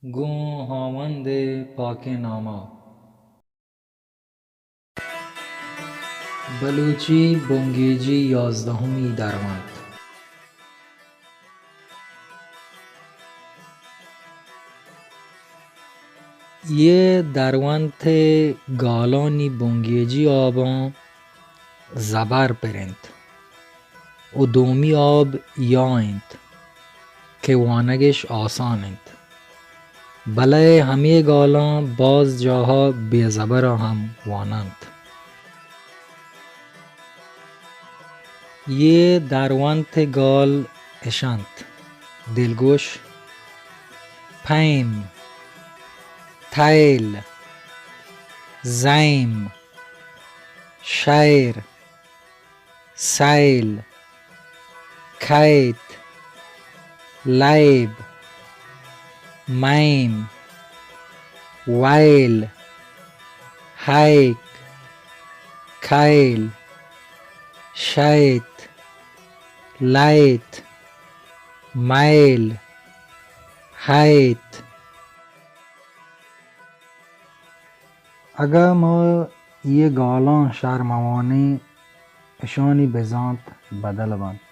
گوں ہاوند ءِ پاکیں نام ءَ۔ بلوچی بنگیجی یازدہمی درونت۔ اے درونت ءِ گالانی بنگیجی آباں زبر پر انت و دومی آب یا انت کہ وانگش آسان انت، بلئے ہمے گالاں باز جاہا بے زبرا ہم واننت۔ اے درونت ءِ گال اش انت: دلگوش، پیم، تیل، زیم، شیر، سیل، کیت، لیب، میم، ویل، ہیک، کیل، شیت، لیت، میل، ہیت۔ اگاں ما اے گالاں شر مہ وانیں، اشانی بزانت بدل بنت۔